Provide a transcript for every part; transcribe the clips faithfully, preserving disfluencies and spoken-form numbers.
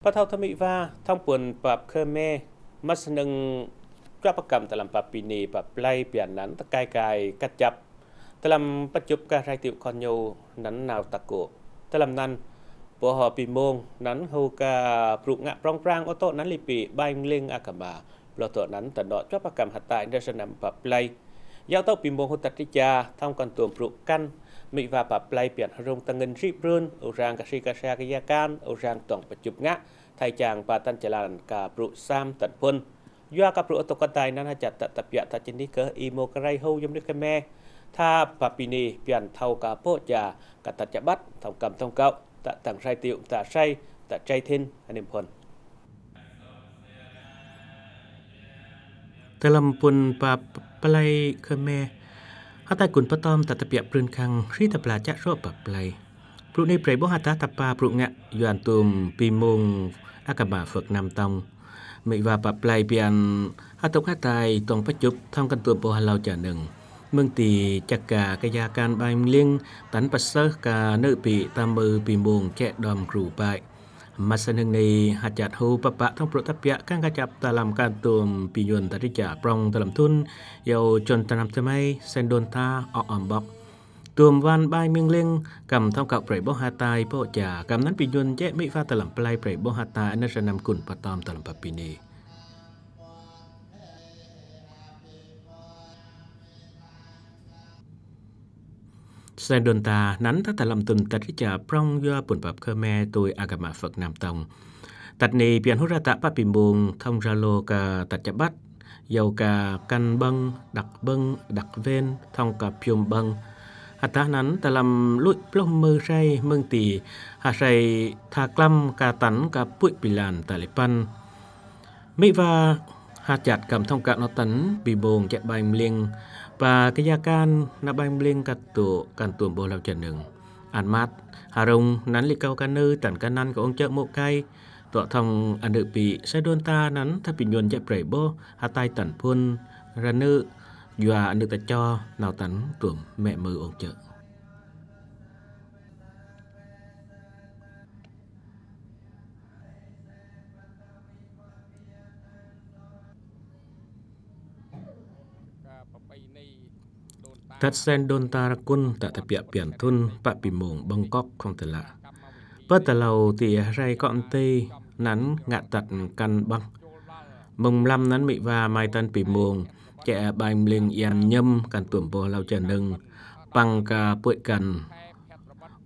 Pha thâo tơ mĭ va, thŏng puăn pap Khmer, mă snưng čuă pakăm tơlăm pap Pini pap Play pian anăn tơkai kai kăt čăp tơlăm pơčŭp kơ rai tiŭ kon ñu anăn nao ta kô̆. Tơlăm anăn, pô hŏ Pi Mông anăn hŏ kơ brŭ ngă prŏng prang ô tô anăn lipĭ ƀai mling akama. Blŏ tô anăn tơnŏ čuă pakăm hơtai nơ̆ snăm pap Play. Yau tŏ Pi Mông hŏ tăt ri ja, thŏng kăn tuôm brŭ kăn, mĭ va pap Play pian hrŭng tơngăn ri brŭn, ôrang kơ si kơ sa kơ ya kan, ôrang tŏng pơčŭp ngă, thai čang pă tăn čơlan kơ brŭ sam tăn phŭn. Yua kơ brŭ ô tô kơ tai anăn hơčăt tăt tơpiă tăt čơnih kơ imo kơ rai hŏ yơm nĭ kơ me. Tha pap Pini pian thâo kơ pô ja, kơ tăt čăbăt, thŏng kăm thŏng kŏ, tăt tăng rai tiŭ, tăt sai, tăt čai thin, anim phŭn. Tơlăm puăn pap Play Khmer. Hơtai kun pơtŏm tăt tơpiă prưn khăng, ri tơpla čă sŏ pap Play. Brŭ anei prei ƀuh hơtah tơpă brŭ ngă yuan tuôm Pi Mông akama phơk năm tŏng. Mĭ va pap Play pian hơtŭk hơtai tŏng pơčŭp thŏng kăn tuôm pô hlâo čanưng. Mơ̆ng ti čăk ka kơ ya kan ƀai mling, tăn pơsơh kơ nơ̆ pĭ tơmơ Pi Mông čĕ đom gru pai. Mă snưng anei hơčăt hŏ pơpă thŏng brŭ tơpiă kăng kơ čăp tơlăm kăn tuôm Pi Ñuăn tăt ri ja prŏng tơlăm thŭn, yau čŏn tơnăm tơmai, Sen Đôn Ta, ŏ ăm ƀŏk. Tuôm van ƀai mling, kăm thŏng kŏ prei ƀuh hơtai pô ja, kăm anăn Pi Ñuăn čĕ mĭ va tơlăm Play prei ƀuh hơtai nơ̆ snăm kun pơtŏm tơlăm pap Pini. Sen Đôn Ta anăn tăt tơlăm tuôm tăt ri ja prŏng yua puăn pap Khmer tui akama phơk năm tŏng. Tăt anei pian hŏ ră tăt pap Pi Mông thŏng Zalo kơ tăt čăbăt, yau kơ kăn ƀơ̆ng, đăk ƀơ̆ng, đăk ven, thŏng kơ phium ƀơ̆ng. Hơtah anăn tơlăm luč pluh mơ rai mơ̆ng ti, hơsai tha klăm kơ tăn kơ puih pilan tơlê păn. Mĭ va hơčăt kăm thŏng kă nao tăn Pi Mông čĕ ƀai mling, pă kơ ya kan nao ƀai mling kăt tŭ kăn tuôm pô hlâo čanưng. Ăn măt, hrŭng anăn lĕ kâo kơ nơ̆ tăn kơ anăn kơ ung čơ̆ mŭk kai, tŏ thŏng anăn pĭ Sen Đôn Ta anăn tha Pi Ñuăn čĕ prei ƀuh hơtai tăn phŭn, ră nơ̆ yua anăn ta čô nao tăn tuôm mĕ mơ ung čơ̆. Tăt Sen Đôn Ta rơkŭn tăt tơpiă pian thŭn pă Pi Mông Bangkok khŏng tơlă. Pơ tơlâo ti rai kŏ nti anăn ngă tăt kăn ƀơ̆ng. Mơ̆ng mlam anăn mĭ va mai tăn Pi Mông, čĕ ƀai mling yam ñăm kăn tuôm pô hlâo čanưng, păng kơ puih kăn,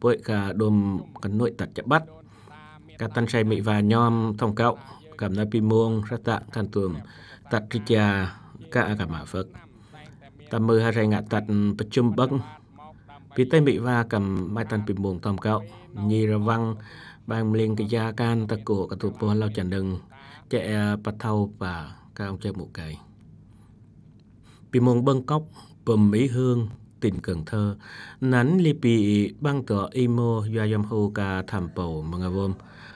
puih kơ đôm kăn nuih tăt čăbăt. Kơ tăn sai mĭ va ñom thŏng kŏ, kăm anăn Pi Mông ră tăt kăn tuôm tăt ri ja kơ akama phơk. Tơmơ hơsai ngă tăt pơčŭm ƀơ̆ng. Pi tơi mĭ va kăm mai tăn Pi Mông thŏng kŏ, ñi rơwăng ƀai mling kơ ya kan ta kô̆ kơ tuôm pô hlâo čanưng, čĕ pơthâo pă kơ ung čơ̆ mŭk kai. Pi Mông Bangkok, pơm Mỹ Hương, tỉnh Cần Thơ, anăn lipĭ ƀăng tŏ imo yua yăm hŏ kơ tham pô mơngơwôm.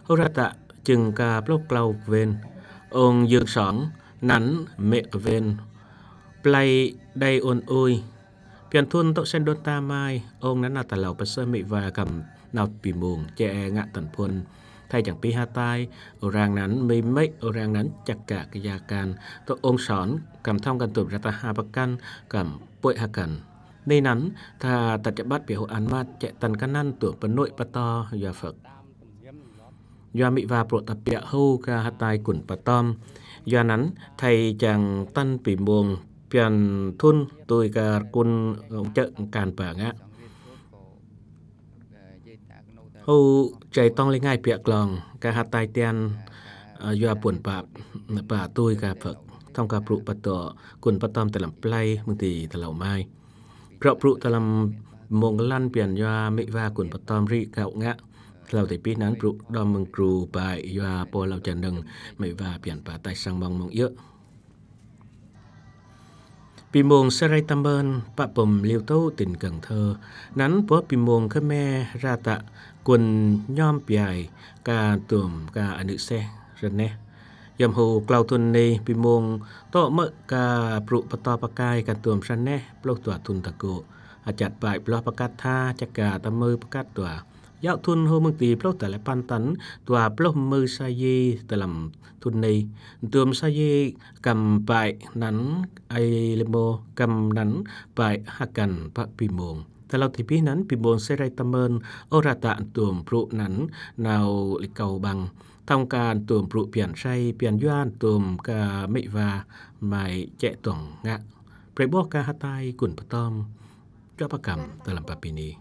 Hŏ ră tăt čưng kơ pluh klâo kơ ven, ung yơ̆ng sŏng, anăn mĕ kơ ven, Play Đai Ôn Ui. Pian thŭn tŏ Sen Đôn Ta mai, ung anăn nao tơlâo pơsơh mĭ va kăm nao Pi Mông, čĕ ngă tăn phŭn. Thai čang pĭ hơtai, ôrang anăn mĭ mĕ, ôrang anăn čăk kă kơ ya kan, tŏ ung sŏng, kăm thŏng kăn tuôm ră tăt ha pơkăn, kăm puih ha kăn. Anei anăn, tha tăt čăbăt pia hŏ ăn măt, čĕ tăn kơ anăn tuôm pơnuih pơtô yua phơk. Yua mĭ va brŏ tơpiă hŏ kơ hơtai kun pơtŏm. Yua anăn, thai čang tăn Pi Mông, pian thŭn tui kơ rơkŭn ung čơ̆ kăn pă ngă. Hŏ čai tŏng lĕ ngai piă klŏng, kơ hơtai tian, ơ, yua puăn pap, pă tui kơ phơk, thŏng kơ brŭ pơtŏ, kun pơtŏm tơlăm Play, mơ̆ng ti tơlâo mai. Brŏ brŭ tơlăm Mông lăn pian yua mĭ va kun pơtŏm ri kŏ ngă. Hlâo ti pih anăn brŭ đom mơ̆ng gru pai yua pô hlâo čanưng mĭ va pian pă tai sang mông mông yơh. Pi Mông Sarai Tâm Mơn, pă pơm Liu Tô, tỉnh Cần Thơ. Anăn pô Pi Mông Khmer ră tăt kun ñom piai kăn tuôm kơ anăn seh rơneh. Yăm hŏ klâo thŭn anei Pi Mông tŏ mơ̆ kơ brŭ pơtô pơkai kăn tuôm rơneh pluh dua thŭn ta kô̆. Hơčăt pai bloh pơkăt tha, čăk kơ tơmơ pơkăt dua. Yauh thŭn hô mơ̆ng ti pluh tal păn tăn dua pluh mơ̆ sa ji tơlăm thŭn nây. Dŭm sa ji kăm bai năn ai lêmô kăm năn bai hơkăn pă pi mông. Tơlơi ti pi năn pi mông sơrơi tơmơn ôh ră tă dŭm brŭ năn nao lĕ kâu băng. Thông ca dŭm brŭ pian sai pian yua dŭm ka mê̆ va mai chĕ tuang ngă. Brơi ƀôh ka hơtai kun pơtơm. Čuă pơkăm tơlăm pă pi ni.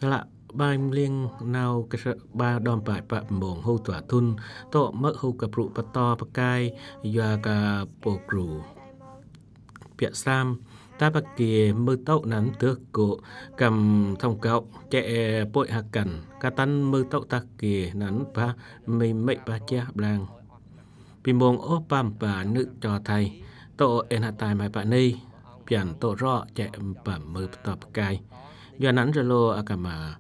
Tơlă bai mling nao kơ sơ ba đom bai pă mông hô tua thŭn, tŏ mơ̆ hô kơ brŭ pơtô pơkai, yua kơ pô gru. Piă slam, ta pă kiê mơ̆ tŏ năn tơh kô, kăm thông kăo, chĕ pôih hơkăn, kơ tăn mơ̆ tŏ ta kiê năn pă mĭ mĭ pă chiah blang. Pi mông ôh păm pă nư̆ cho thai, tŏ ên hơtai mai pă ni, pian tŏ rŏ chĕ păm mơ̆ pơtô pơkai. Yua năn rơlô akama,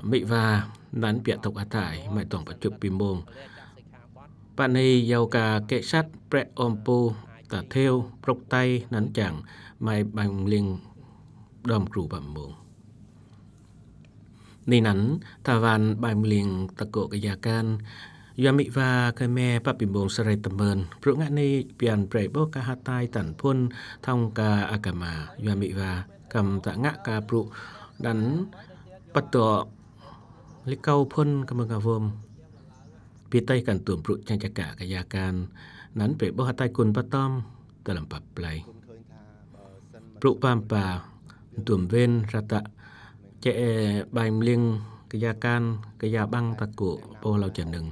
mê̆ va, năn piă tŏk hơtai, mai tuang pơčŭp pi mông. Pă ni yau ka kĕ săt, prĕ ôm pô, ta thêu, prôk tay, năn chang, mai bai mling đom gru pă mông. Ni năn, ta van bai mling ta kô kơ ya kan, yua mê̆ va kơ me pă pi mông sơrơi tơmơn. Brŭ ngă ni pian brơi ƀôh ka hơtai tăn phŭn thông ka akama, yua mê̆ va kăm ta ngă ka brŭ năn pơtô lĕ kâu phŭn kơ mơ̆ng ngă vôm. Pi tay kăn dŭm brŭ chang čaka kơ ya kan, năn brơi ƀôh hơtai kun pơtơm tơlăm pă play. Brŭ păm pă dŭm ven ră tă, chĕ bai mling kơ ya kan, kơ ya băng ta kô pô hlâo čơnơ̆ng.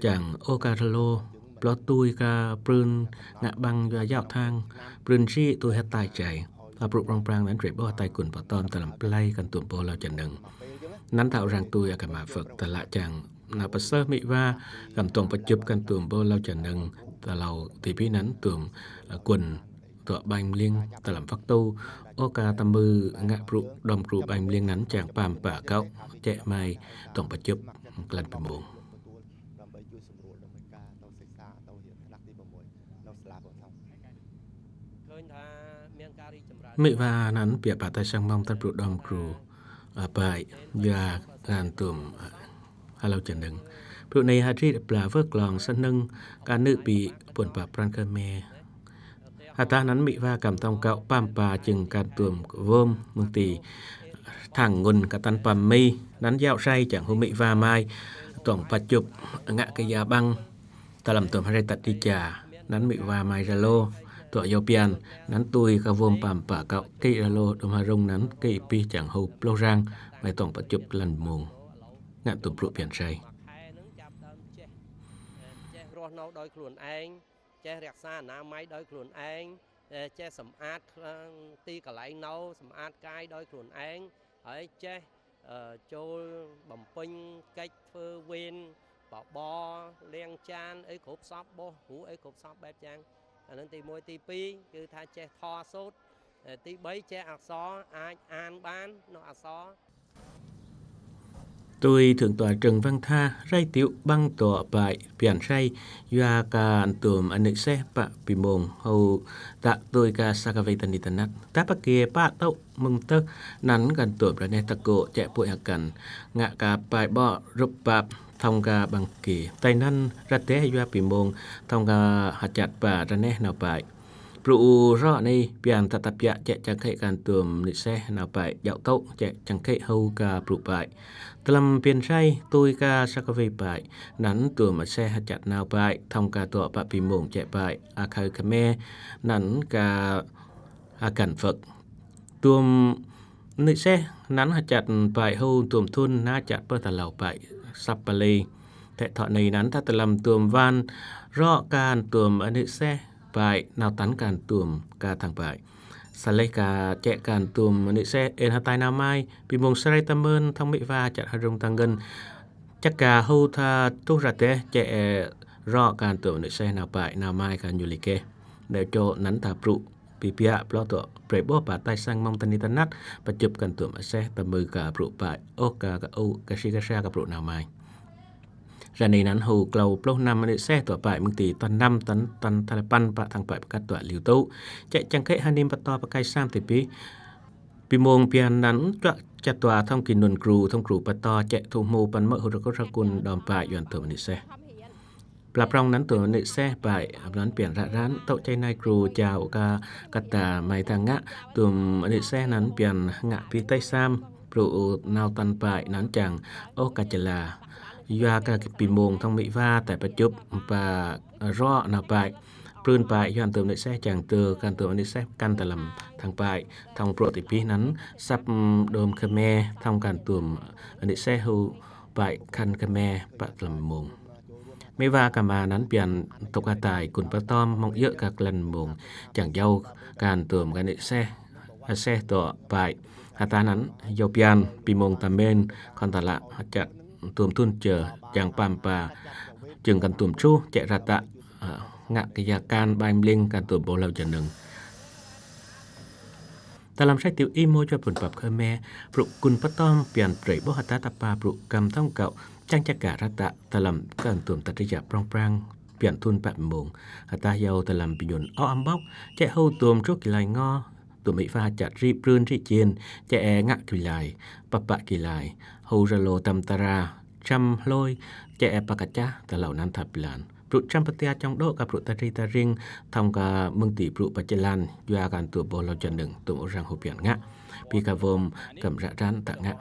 Chang ôh kơ rơlô, ploh tui kơ prưn ngă băng yua yauh thang, prưn ri tui hơtai čai. Ta brŭ prong prang năn brơi ƀôh hơtai kun pơtơm tơlăm play kăn dŭm pô hlâo čơnơ̆ng. Năn thâo răng tui akama Phật tơlă chang nă pơsơh mê̆ va, kăm tuang pơčŭp kăn dŭm pô hlâo čơnơ̆ng, tơlơi ti pi năn dŭm, ơ, kun tŏ bai mling tơlăm Phật tu, ôh kơ ta mơ̆ ngă brŭ đom gru bai mling năn chang păm pă kăo, chĕ mai tuang pơčŭp klan pi mông. Mê̆ va năn piă pă tai sang mơ̆ng tăn brŭ đom gru, ơ, bai, yua kăn dŭm, ơ, hlâo čơnơ̆ng. Brŭ ni hơdrĭ pla vơh klong sơnơ̆ng kơ nư̆ pi pŭn pă pran kơ me. Hơtah năn mê̆ va kăm thông kăo păm pă jơ̆ng kăn dŭm vôm mơ̆ng ti thang ngŭn kơ tăn păm mi năn yauh sai chang hô mê̆ va mai tuang pơčŭp ngă kơ ya băng. Tơlăm dŭm hơrê tăt ti cha, năn mê̆ va mai rơlô, tŏ yau pian, năn tui kơ vôm păm pă kăo kĭ rơlô đŭm hơrŭng năn kĭ pih chang hô ploh rang, mai tuang pơčŭp klan mông. Ngă dŭm brŭ pian sai. ចេះរស់នៅដោយខ្លួនឯង ចេះរក្សាអនាម័យដោយខ្លួនឯង ចេះសម្អាតទីកន្លែងនៅ សម្អាតកាយដោយខ្លួនឯង ហើយចេះចូលបំពេញកិច្ចធ្វើវេនបបរ លាងចានអីគ្រប់សព បោសគ្រូអីគ្រប់សពបែបយ៉ាង អាហ្នឹងទីមួយ ទីពីរ គឺថាចេះថតសូត្រ ទីបី ចេះអក្សរ អាចអានបាននោះអក្សរ Tui thượng tọa Trần Văn Tha, rai tiuh băng tŏ bai pian sai, yua kăn dŭm anư̆ seh pă pi mông, hô tă tui kơ sa kơ vei tơni tơnăt. Ta pă kiê pă tŏ mơ̆ng tơh, năn kăn dŭm ră neh ta kô chĕ pui hơkăn, ngă kơ bai ƀô̆ rup bap, thông kơ băng kiê. Tai năn ră teh yua pi mông, thông kơ hơčăt pă ră neh nao bai. Brŭ rŏ ni, pian tăt ta piă chĕ chang khĕ kăn dŭm anư̆ seh nao bai, yauh tŏ chĕ chang khĕ hô kơ brŭ bai. Tơlăm pian sai, tui kơ sa kơ vei bai, năn dŭm anư̆ seh hơčăt nao bai, thông kơ tŏ pă pi mông chĕ bai, a khơi Khmer, năn kơ a kăn Phật. Dŭm anư̆ seh năn hơčăt bai hô dŭm thŭn nă hơčăt pơh ta hlâo bai săp Pali. Tĕ thŏ ni năn ta tơlăm dŭm van rŏ kăn dŭm anư̆ seh bai nao tăn kăn dŭm kơ thang bai. Sa leh kơ chĕ kăn dŭm anư̆ seh ên hơtai nao mai, pi mông sơrei ta mơn thông mê̆ va hơčăt hơdrung ta ngăn. Čak kơ hô tha tuh ră teh chĕ rŏ kăn dŭm anư̆ seh nao bai nao mai kơ ñu li keh. Nĕ čô năn ta brŭ. Pi piă ploh tŏ brơi ƀô̆ pă tai sang mơ̆ng tơni tơnăt, pơčŭp kăn dŭm anư̆ seh ta mưh kơ brŭ bai, ôh kơ, kơ ôh, kơ si kơ sa kơ brŭ nao mai. Ră ni năn hô klâo ploh năm anư̆ seh tŏ bai mơ̆ng ti tăn năm tăn, tăn tha lĕ păn pă thang bai pơkăt tŏ liu tŭ. Chĕ chang khĕ hơnim pơtô pơkai sam ti pih. Bi mông pian năn čuă ča tua thông kĭn nun gru, thông gru pơtô, čĕ thu hmu păn mơ̆ hur kơ rơkŭn đom pai yuăn tuôm anei seh. Pla prŏng năn tuôm anei seh pai, năn pian ră răn, tŏ čei nai gru jao ka, kata mai tha ngă, tuôm anei seh năn pian ngă pi teh sam, pru nao tăn pai năn čang, ôh ka čela. Yua ka bi mông thông mĭ va tai pơčŭp, pa rŏ nao pai. Prưn pai yuăn tuôm anei seh čang tơ, kăn tuôm anei seh kăn ta lăm thang pai, thông prŏ ti pih năn, săp đom Khmer, thông kăn tuôm anei seh hu pai khăn Khmer pă ta lăm mông. Mĭ va kama năn pian tŏk ha tai kun pơtơm mông yơ̆ ka klăn mông, čang yau kăn tuôm kăn anei seh, seh tŏ pai. Hơta năn yau pian, bi mông ta mên, khŏn ta lă, čăt tuôm thŭn čơ, čang pam pa, jơ̆ng kăn tuôm čuh, čĕ ră tă, ơ, ngă kơ ya kăn bai mling kăn tuôm bô hlâo jơnơ̆ng. Ta lăm seh tiu i mô čuă pŭn pap Khmer, pru kun pơtơm pian prei bôh hơta ta pa pru kăm thông kău, čang ča ka ră tă, ta lăm kăn tuôm ta tri ya prŏng prang, pian thŭn pă mông, hơta yau ta lăm bi nhun o am bŏk, čĕ hô tuôm čuh ki lai ngo, tuôm mĭ va čăt ri prưn ri jên, čĕ e ngă ki lai, pă pă ki lai, hô rơlô tăm ta ra, čăm hlôi, čĕ e pă kơčah, ta hlâo năn thap blan. Pru čăm pơtia čong đô̆ ka pru ta ri ta ring, thông ka mơ̆ng ti pru pă čelan, yua kăn tuôm bô hlâo jơnơ̆ng, tuôm ôh răng hô pian ngă. Pi ka vôm, kăm ră răn ta ngă.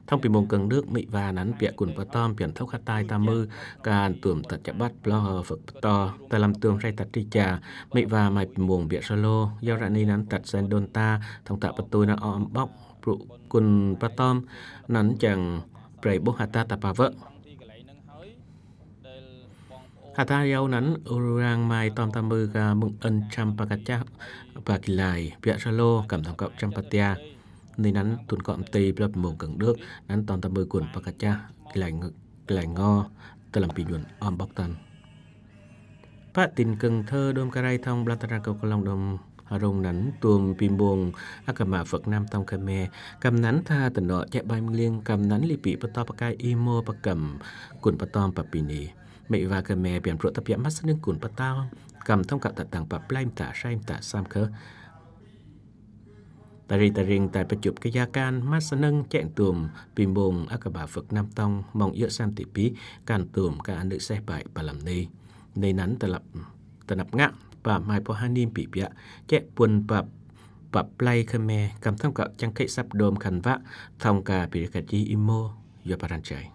Thông bi mông kơ̆ng đưk mĭ va năn piă kun pơtơm pian thŏk ha tai ta mư, kăn tuôm tăt ča băt ploh fơk pơtô, ta lăm tuôm seh ta tri ya, mĭ va mai bi mông biă sa lô, yau ră anei năn tăt sen đôn ta, thông tă pơtui năn o am bŏk, pru kun pơtơm, năn čang prei bôh hơta ta pa vơ̆. Hơta yau năn, ur răng mai tơm ta mư ka mơ̆ng ân čăm pă kơčah, pă ki lai, biă sa lô, kăm thông kău čăm pơtia. Anei năn thŭn kŏ mti pla bi mông kơ̆ng đưk, năn tơm ta mư kun pă kơčah, ki lai ng-, ki lai ngo, ta lăm bi nhun o am bŏk tăn. Pă tin kơ̆ng thơ đom kơ rai thông blan ta răng kơ kơ long đom ha rông năn tuôm bi mông akama fơk năm thông Khmer. Kăm năn tha tơnŏ čĕ bai mling, kăm năn li pi pơtô pơkai i mô pơkăm kun pơtơm pă pi ni. Mĭ va Khmer pian prŏ ta piă mă sơnơ̆ng kun pơtơm, kăm thông kău ta tăng pă plai mta sai mta sam khơ. Ta ri ta ring tai pơčŭp kơ ya kăn mă sơnơ̆ng čĕ tuôm bi mông akama fơk năm thông mông yơ̆ sam ti pih kăn tuôm kăn anei seh pai pă lăm anei. Anei năn ta lăp, ta năp ngă, pă mai pô ha nim pi biă, čĕ pŭn pă, pă plai Khmer, kăm thông kău čang khĕ săp đom khăn vă, thông ka pi ri kăt ji i mô, yua pă răn čai.